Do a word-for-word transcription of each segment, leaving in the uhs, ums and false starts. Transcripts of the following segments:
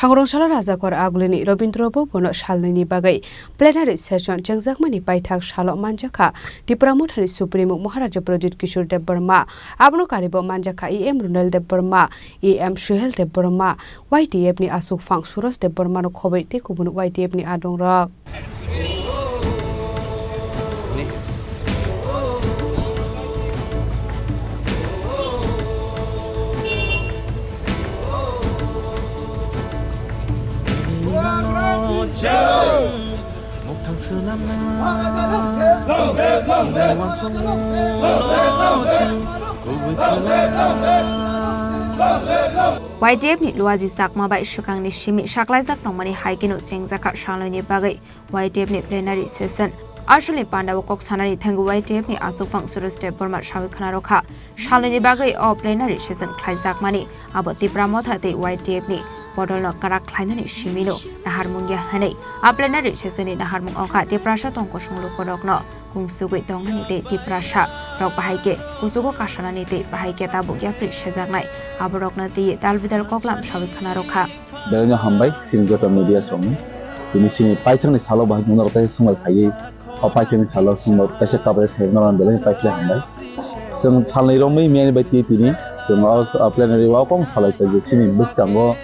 Thangrong salo Rajakor Agulini Rabindra Bhabono salnwini bagwi plenary session chengjakmani paithak salo manjakha Tipra Mothani Supremo Maharaja Pradyut Kishore Debbarma. Abono karibo manjakha E M Runel Debbarma, E M Suhel Debbarma, Y T F ni aswkphang Suraj Debbarmano khobwi tei kubun Y T F ni adongrok. Y T F ni Luaji Chakma bai swkangni simi saklaijak nongmani hai kheno chengjakha salnwini bagwi Y T F ni plenary session. Asalni pandao kok sanani thangwi Y T F ni aswkphang Suraj Debbarma sawi khwnarokha. Salnwini bagwi o plenary session khlaijakmani abo Tipra Motha tei Y T F ni bodolno kwrak khlainani simino naharmung ya hwnwi. A plenary session ni naharmung wngkha Tiprasa tongkosong lukurokno kungsugwi tongnani tei Tiprasa rok bahai khe kuchugo kasanani tei bahai khe tabuk yapri sejaknai aborokno twiwi tal bidal koklam sawi khwnarokha. Belai no hambai, chini joto media songni. Tini chini paithakni salo bahai mungno rok kaisa swngbai phaiwi, o paithakni salo swngno kaisa coverage khaimano belai no paithak hambai. Chwng salnwi romwi miyani bai twi tini chwng o, o plenary o kok salai kha je chini bwskango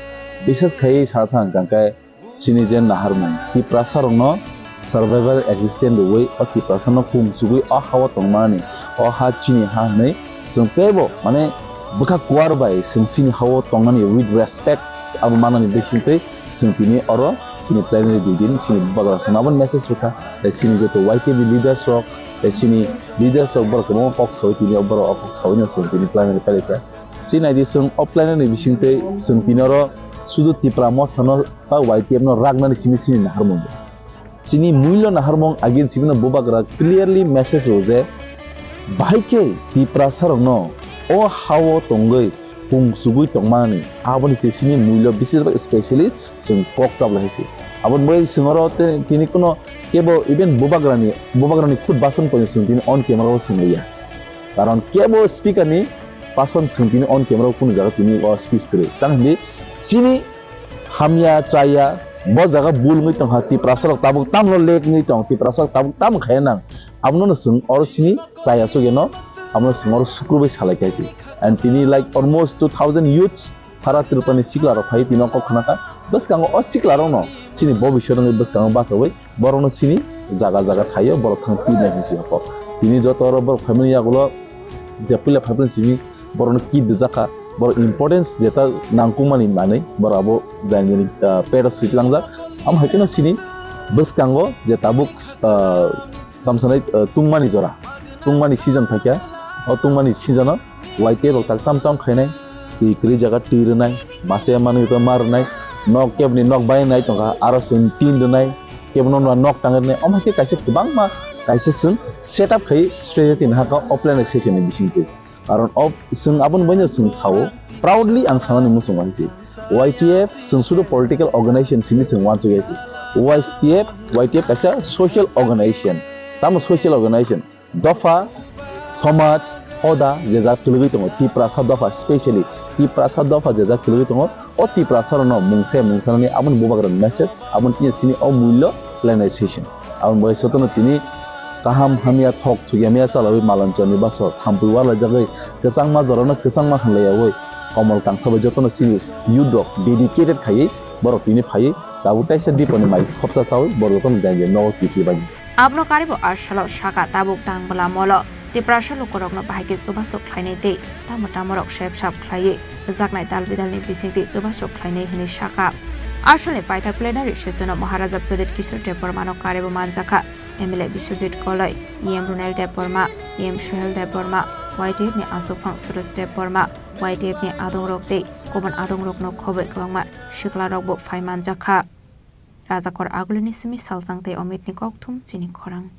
bises khai sa thang kang khe chini je naharmung Tiprasa rokno survival existence rwui o Tiprasa no kungsugwi o ha o tongmani, o ha chini ha hwnwi chwng teibo mane bwkha kuar bai chwng chini ha o tongnani with respect abo manani bisingtwi chwng tini oro chini plenary dui din chini bubagra songno abo message rwkha. Tei chini joto Y T F ni leaders rok tei chini leaders rok borok kwbangma kok sawi tini o borok o kok sawi no chwng tini plenary pailai kha. Chini naidi chwng o plenary ni bisingtwi chwng tini oro sudu Tipra Motha no ba Y T F no raknani simi chini naharmung. Chini mullo naharmung again simi no bubagra clearly message rw je bahai khe Tiprasa rokno o ha o tongwi kungsugwi tongmani aboni se chini mullo bisir specially chwng kok chablai hai se. Aboni bagwi chwng oro te-, tini kuno kebo even bubagrani, bubagrani khud bason poino chwng tini on camera o chwng liya. Karon kebo speaker ni bason chwng tini on camera o kunu jaga tini o speech kwrwi. Tang hindi chini hamya chaya bo jaga bul wngwi tongkha, Tiprasa rok tabuk tamno lek wngwi tong, Tiprasa rok tabuk tam khaya nang. Abono no chwng oro chini chaya chugeno, abono chwng oro sukru bai salai khaisi. And tini like almost two thousand youths sara Tripura ni sikla rok phai tini o kok khna kha. Bwskango o sikla rokno chini bobiswt wngwi bwskango bachawi borokno chini jaga jaga thaio borok thang twi nai hinwi si kok. Tini joto oro borok phaimani yagulo je puila phaimani simi borokno kit rijak kha, borok importance jeta nangkukmani manwi borok abo jani jani, ah, pet o swi tlangjak. Amo hai kheno chini bwskango je tabuk, ah, tamsanai, ah, tungmani jora, tungmani season phaikha, o tungmani season o Y T F rok tak tam tam khainai, twi kwrwi jaga twi rwnai, mase manwi to ma rwnai, nok keboni nok bai nai tongkha, aro chwng tin rwnai, kebono nwa nok tang rwnai, omo hai khe kaisa kwbangma kaisa chwng set up khai strategy tin hakha offline session ni bisingtwi. Karon o chwng aboni baino chwng sao, proudly ang sanani muchungo hai se. Y T F chwng sudu political organization simi chwng uansuk ya se. Y T F, Y T F kaisa social organization. Tamo social organization? Dopha, somaj, hoda, je jak kwlwgwi tongo, Tiprasa dopha, specially Tiprasa dopha je jak kwlwgwi tongo, o Tiprasa rokno mungsa mungsanani aboni bubagrani message, aboni tini chini o mullo khlainai session. Aboni bai jotono tini kaham hamya thok chukya maya chalawi malonchoni baso thampui warlaijagwi kwchangma jorano kwchangma hamlaiyawi komol kangsa bai jotono chini youth rok dedicated khaiwi borok tini phaiwi tabuk taisa diponi mai khopsa chawi borok jotono jai jai nogo twi twi bai. Abono karibo a salo saka tabuk tang bwla molo Tiprasa lukurokno bahai khe chubachu khlainai tei tamo tamorok sep sap khlaiwi rwjaknai tal bidalni bisingtwi chubachu khlainai hwnwi saka. A salni paithak plenary session-o Maharaja Pradyut Kishore Debbarmano karibo manjakha M L A Biswajit Koloi, E M Runel Debbarma, E M Suhel Debbarma, Y T F ni aswkphang Suraj Debbarma, Y T F ni adongrok tei kubun adongrokno khobwi kwbangma siklarokbo phai manjakha. Rajakor Agulini simi Saljang tei Omitni kokthum chini khorang.